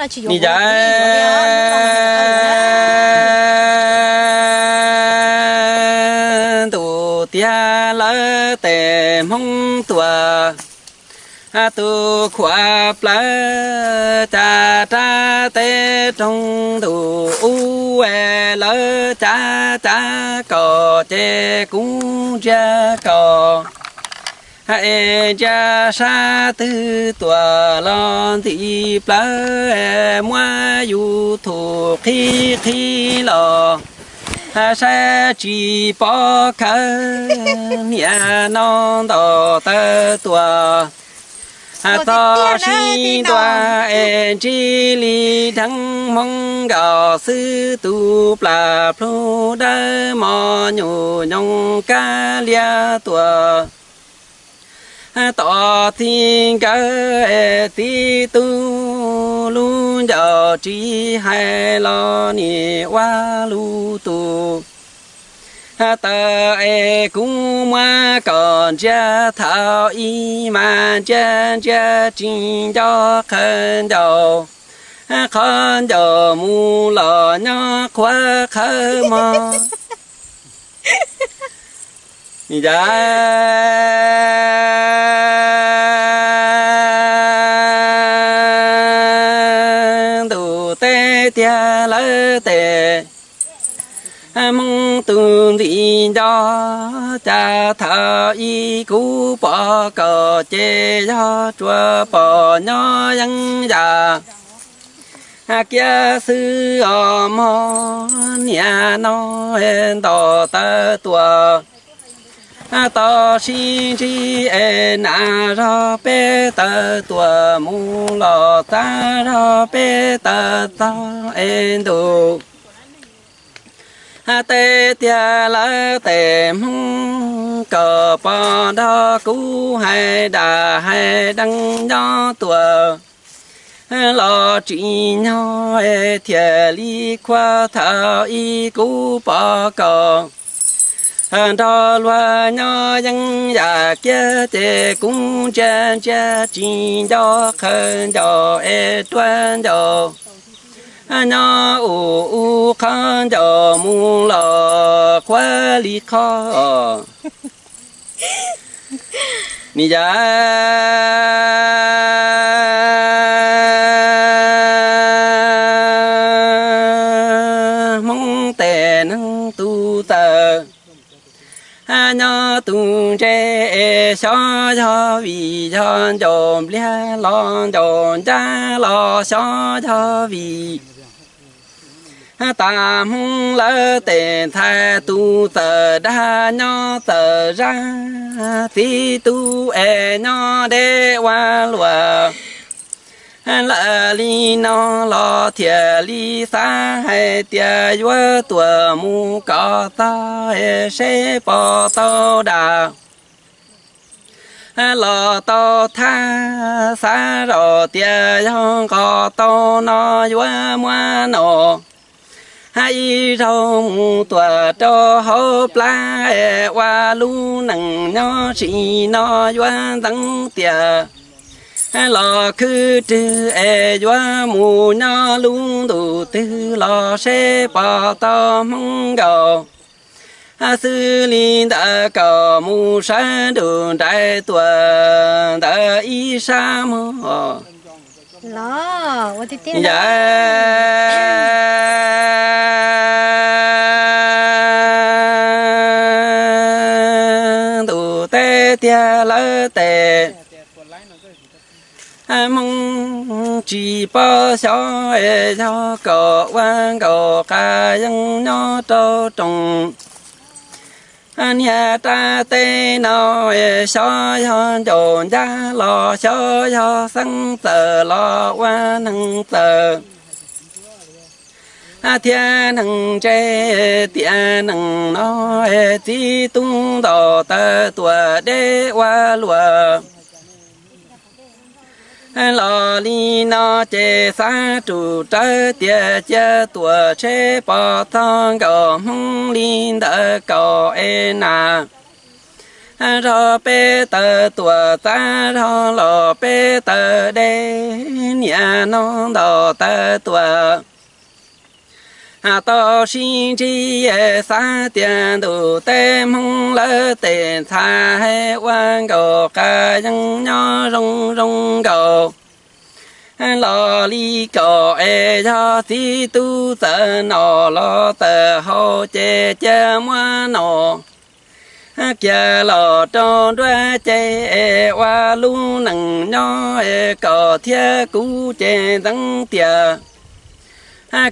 Nws yog ntuj tiag lawm tes Hmoob tuaj, tus khuam plawv cas rab teb roog ntuj ub, lawv cav cav kom ces kuv ntsia kom, es ntsia sab twg tuaj los ntxim plawv, muab YouTube qhib qhib los saib tsis pom khawv, niaj no nto taw tuaj, txog sib ntua es ntsib li dheev Hmoob nkaus xwb, tus plam plhu dawb mos nyuj nyoos kab liab tuaj. Tom txij nkawm txiv tub lub ncauj tsis hais los nim ua lub tus taw, es kuv muab kom ntsia thaum ub mas ntsia ntsia tsis nco qhawv ncauj, qhov ncauj mus los nyob qhuav qhawv mog. Yog ntuj teb tiag lawm tes Hmoob tus ntxim nco, cas thaum ub kuv pom kom ces yog tsuas pom nyob yeeb yam kiag xwb os mog, niaj no nto taw tuaj, tau sib ntsib es nas zog peb taw tuaj mus los txav zog peb taw txog es ntuj teb tiag lawm tes Hmoob kom pom nrog kuv hais dag hais deev nyob tuaj los tsim nyog thiaj li khuav thaum ub kuv pom kom nrog luag nyob yeeb yam kiag ces kuv ntsia ntsia tsis nco qhawv ncauj es ruaj ncauj nyob ub ub qhov ncauj mus los qhuav li qhov Nws yog Hmoob tes neeg tus txawj nyob tus ntse es xyov yog vim yog ncauj npliag los ncauj ncab los xyov yog vim tas Hmoob lawv tes ntxhais tus txawj dag nyob txawj zaj txiv tub es nyob deb ua luaj. Lawm li no los thiaj li xav hais tias yuav tuaj mus kom txog es seb puas tau dag los tau thab, xav zoj tias yog nqos tau no yuav muab noj ib zaug mus tuaj rau hauv plab es ua lub neej nyob sim no yuav ntxeev tiag los khwv rwg es yuav mus nyob lub ntuj twg los seb puas tau Hmoob nkaus. Xws li ntawd kom mus sawv nruj nrais tuaj ntawm ib sab mog. Yog ntuj teb tiag lawm tes Hmoob tsis paub xyov es yog kom ua nkaus qas yeeb nyob rau rooj. Niag rab teb no xyov yog ncauj ncab los xyov yog xeeb txawj los ua neeg txawj thiab neeg ntse tiam neej no, txiv tub ntaus taw tuaj deb ua luaj. Los li no ces xav rub rawv tias cia tuaj tsheb pos txog nkaus Hmoob li ntawd kaum es nas. Zog peb taw tuam txav zog los peb taw dej, niaj no ntaus taw tuam tau sib ntsib, xav tias ntuj teb Hmoob lawv tej ntxhais ua nkaus qas yeeb nyob zoo zoo nkaus. Los li kaum es yog txiv tub txawm nom los txawm haus ces cia muab nom kiag los rau nruab ces es ua lub neej nyob es kom thiab kuv ces ntxeev tias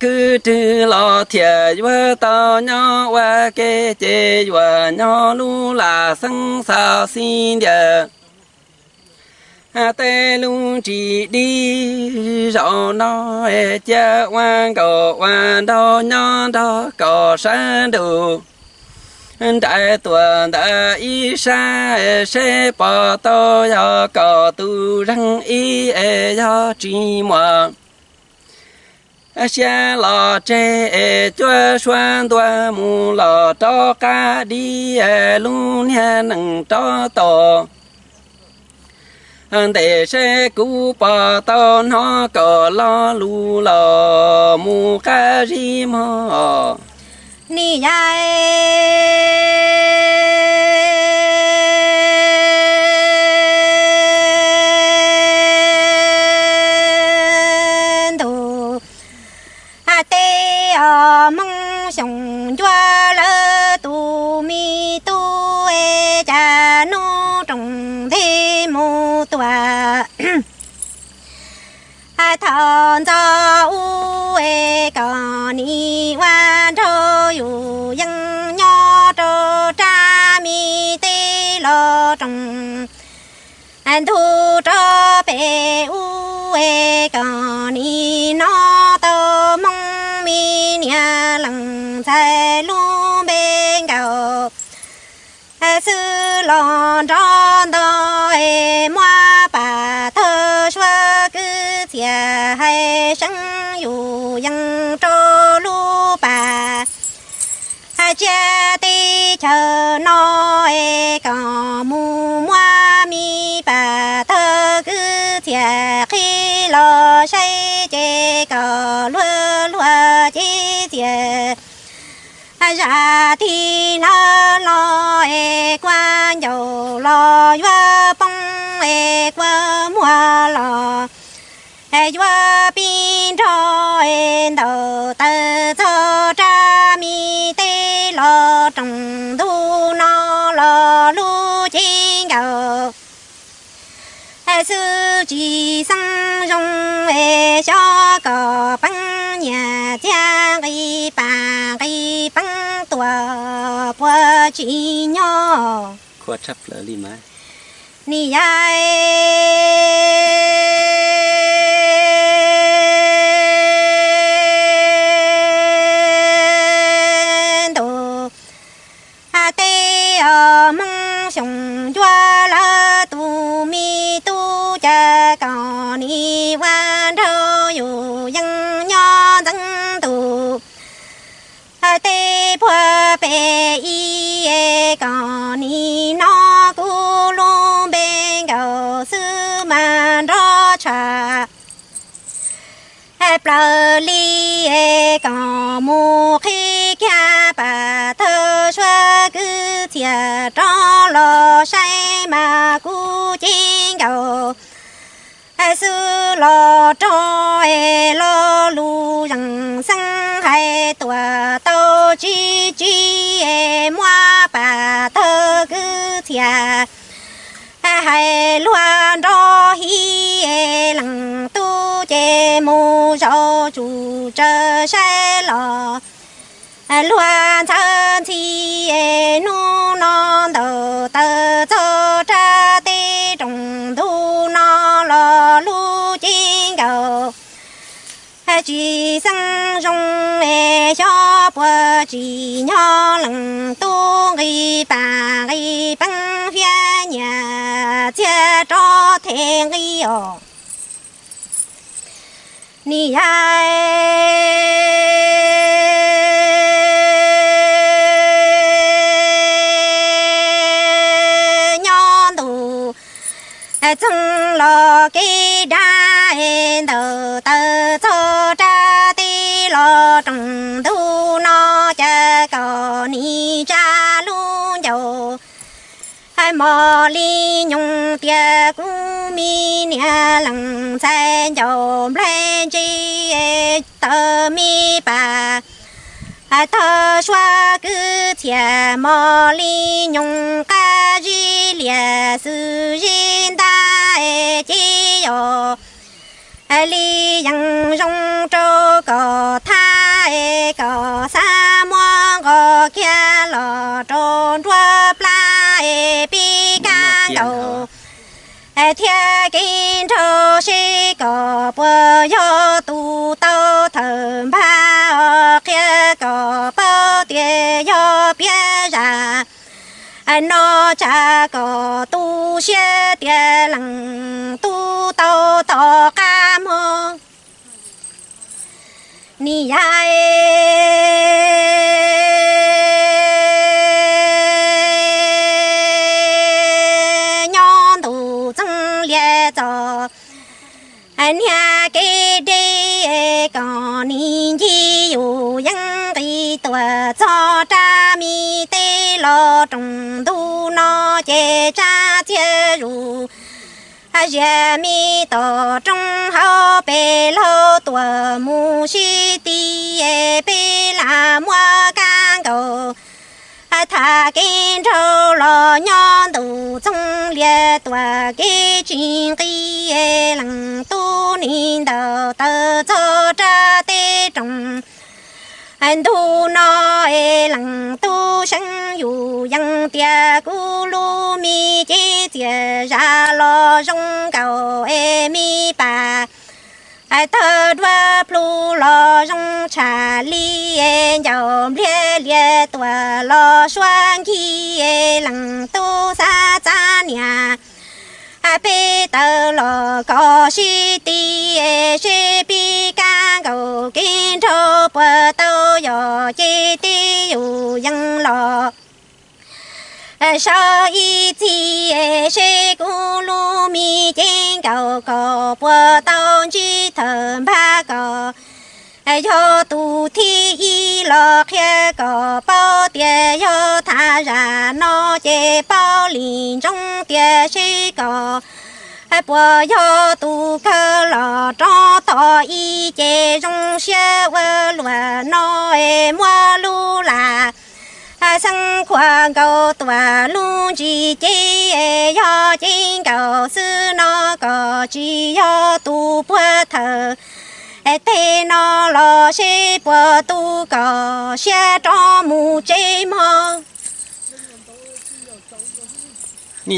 kwv rwg los thiaj yuav tau nyob ua ke ces yuav nyob lub lam xeeb xaus xib ntiag. Tej lub ntsis dib zaum no cia ua nkaus ua nraug nyob nrog kom sab nrug nraim tuam ntawm ib sab seb pom tau yog kom tus zeeg ib es yog tsis muaj siab los tseg es cuab suab ntua mus los rov qab dib lub niag nees rov tom ntej seb kuv pom tau hnov kom lo lus los mus qab zib mog. Ni yai ntuj, tej os Hmoob Xyooj Ncua lawv tus me tub, cas hnub rooj ntej mus tuaj thaum ntxov ub es kom nim ua nraug yus yeej nyob rau rab me teb los rooj ntug rau pem ub es kom nim hnov tau Hmoob me niam leej ntxhais lub npe nkaus xwb los nrov nto es muab pam tawg suab kwv txhiaj hais seeb yus yeej rau lub pas tsiab teb chaws no es kom mus muab me pam tawg kwv txhiaj qhib los saib ces kom luag luag cev txiaj zaj tig hlawv los es kua ncaus los yuav poob es kua muag los yuav pib nrog es ntaus taws txog rab me teb los rooj ntug no los lub cev nkaus xwb tsis xeeb zoo es xyov kom peeb nyiaj txiag nqi pas nqi peeb tuaj puas tsis nyob. Ni yai ntuj, tej os Hmoob Xyooj Ncua lawv tus me tub, cas kom nim ua nraug yus yeej nyob ntxeev ntuj tej puag pem ib es kom nim hnov kuv lub npe nkaus xwb mas nrov tshaj plaws li es kom mus qhib kiag pam tawg suab kwv txhiaj rov los saib mas kuv cev nkaus xwb los rau es lo lus zeej xeeb hais tuaj tau tsis tsis es muab pam tawg kwv txhiaj hais luag nrov hib es leej tub ces mus zaum tsuj tsaws saib los luag ntxhawb ntxhi es hnub no ntaus taws txog rab teb rooj ntug no los lub cev nkaus tsis xeeb zoo es xyov puas tsim nyog leej tub nqi pas nqi peeb fiab nyiaj txiag rov them nqi os. Ni yai Txeeg los kev dab es ntawm taw txog rab teb los roos ntug no, cas kom nim tsa lub ncauj mos li nyoos tias kuv me niam lees ntxhais ncauj nplaig ntse taw me pas tog suab kwv txhiaj mos li nyoos qab zib lias xwm zib ntab es ces yog li yees zoo rau kom thab es kom xav muab nqos kiag los rau nruab plab es pib kab nkaus thiab kev nraug seb kom puas yog tus tau thawm npaj os, qhia kom paub tias yog piav zaj no tsam kom tu siab tias leej tub tau tom qab hmo. Nim yav nyob ntuj txeeg lias txog niag kev deb kom nim ncig yus yeeb nqis tuaj txog rab me teb los roos ntug no ces tsab txiaj zus zias me tom roob hauv pes laug tuaj mus sib ti es peb lam muab kab nkaus tham kev nraug los nyob ntuj txoog lias tuaj kev tsis nqis es leej tub nim ntawm taw txog rab teb roos ntug no es leej tub seev yus yees tias kuv lub me cev txiaj zam los zoo nkaus es me pas tawg duab plhu los zoo tshaj li es ncauj npliag lias tuaj los suab nkig es leej tub xav txav niam peb tawv los kom sib ti es seb pib kab nkaus kev nraug puas tau yog ces tib yus yees los sawv ib txhis es seb kuv lub me cev nkaus kom puas tau ntsib thawm npaj kom yog tus thib ib los qhia kom paub tias yog tham zaj no ces paub li ntsoov tias seb kom puas yog tus kawg los rov tom ib ces zoo siab ua luaj no es muab lub lam xeeb khuam nkaus tuaj lub ntsis cev es yog cev nkaus xwb no kom tsis yog tus puag thawm es teg no los seb puas tu kom siab rov mus tsev mog. Ni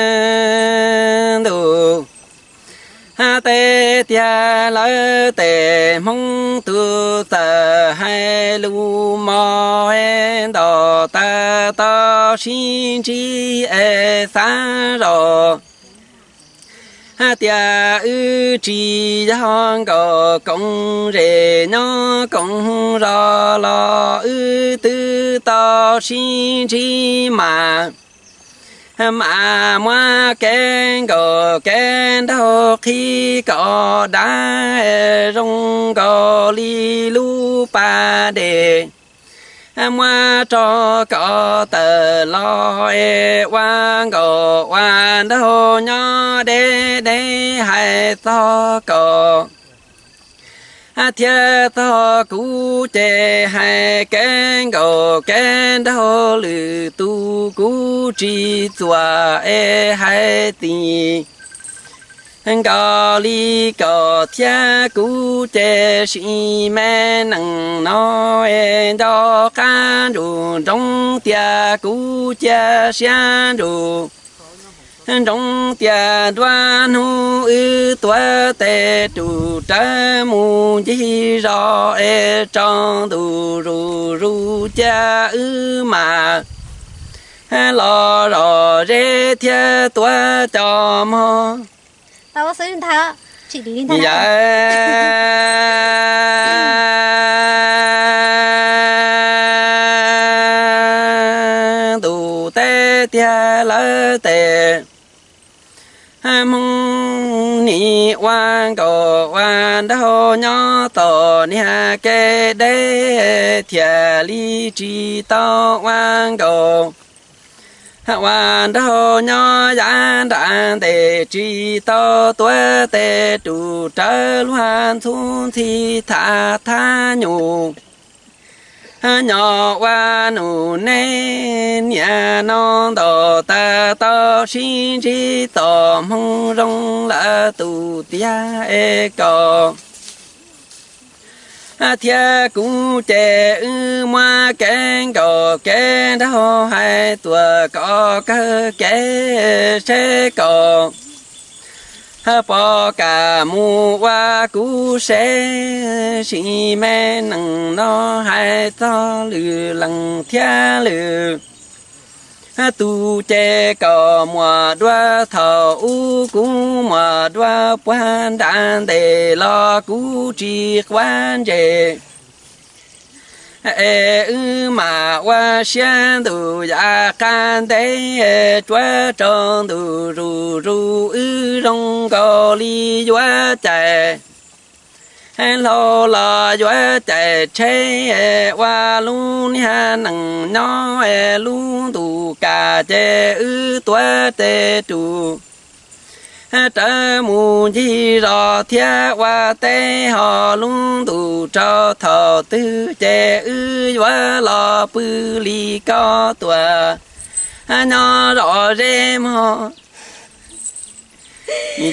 yawm ntuj, hab teb tiag lawv tej Hmoob tus txawj hais lus mos es nto tas tau sib ntsib es xav zoj hab tias wb tsis yog nkaus koom zej nyob koom zos los wb twb tau sib ntsib mas, mas muab kev nkaus kev nraug qhib kom dab zoo nkaus li lub pas dej. Muab rau kom tawm los es ua nkaus ua nraug nyob deb deb hais txog koj thiab txog kuv ces hais kev nkaus kev nraug lwm tus kuv tsis txuam es hais txim nkaus li koj thiab kuv ces sim me neej no es nco qab ntsum ntsoov tias kuv cia siab ntsum ntsoov tias nruab hnub wb tuav tes rub rawv mus ncig zos es tsaus ntuj zuj zus cia wb mam los zom zeb thiab tuav cov mog. Tau xwb ntag, tsis dim li ntag. Hmoob nim ua nkaus ua nraug nyob tom niag kev deb thiaj li tsis tau ua nkaus ua nraug nyob yav nram ntej tsis tau tuav tes rus rawv luag ntxhub ntxhi tham thab nyus. Nyob ua nus nej niaj no ntaus tas tau sib ntsib txom hmoo zoo lawm tus tiag es kom thiab kuv ces wb muab kev nkaum kev nraug hais tuam kom kawg kev seb kom pom kam mus ua kuv seb sim me neej no hais txog lwm leej thiab lwm tus ces kom muaj dua thaum ub kuv muaj dua puag nram ntej los kuv tsis quav ntsej. Es wb mam ua siab ntuj yav qab ntev tsuav rau ntuj zuj zus wb zoo nkaus li yuav cais hlau los yuav cais tsheb ua lub niag neej nyob es lub ntuj kam ces wb tuav tes rus rawv mus ncig zos thiab ua teb ho lub ntuj rau thaum twg ces wb yuav los pw li ko tuaj nyob zos zeb mog.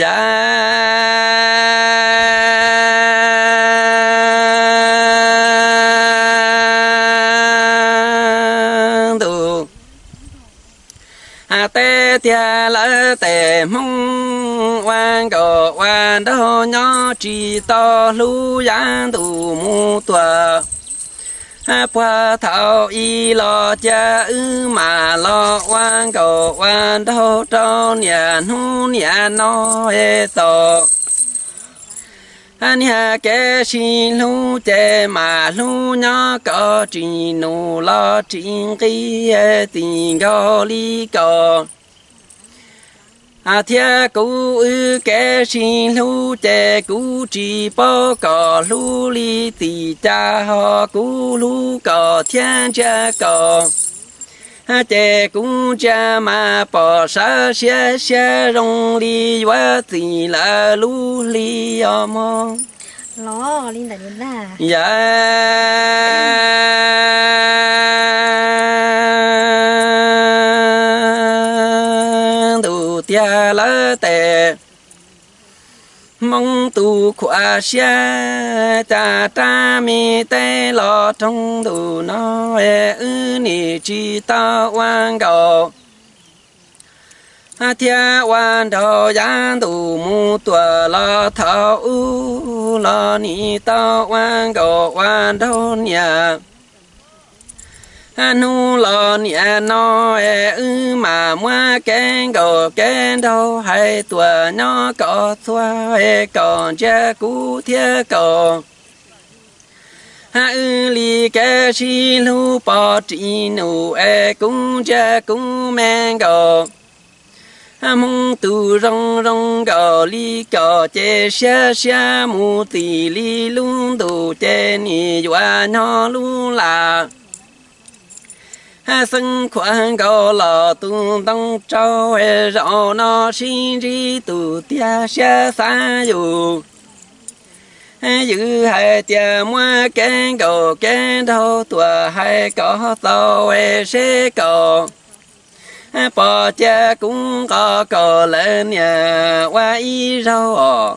Yav ntuj teb tiag lawv tes Hmoob ua nkaus ua nraug nyob tsis tau hlub yav ntuj mus tuaj puag thaum ub los cia wb mam los ua nkaus ua nraug rau niaj hnub niaj no es tau niag kev sib hlub ces mam hlub nyob kom tsis nus los tsis nqi txij nkaus li ko. Thiab kuv wb kev sib hlub ces kuv tsis paub kom hlub li txij cas ho kuv hlub kom thiab ntsiab kom ces kuv ntsia mas pom sawv siab siab zoo li yuav txij lawm lub hli os mog. Yav ntuj tiag lawv tes Hmoob tus khuav siab cas rab me teb los roog ntuj no es wb nim tsis tau ua nkaus thiab ua nraug yav ntuj mus tuaj los thaum ub los nim tau ua nkaus ua nraug niaj hnub los niaj no es wb mam muab kev nkaus kev nraug hais tuaj nyob kom txhua es kom ntsia kuv thiab kom wb li kev sib hlub pom tsis nus es kuv ntsia kuv me nkaus Hmoob tus zoo zoo nkaus li kom ces siab siab mus txij li lub ntuj ces nim yuav nyob lub lam xeeb khuav nkaus los tus ntoo tsaug zaum no sib ntsib tus tiag siab xav yus. Yus hais tias muab kev nkaus kev nraug tuaj hais kom txaus es seb kom pom cia kuv nqos kom lawv niaj ua ib zaug os.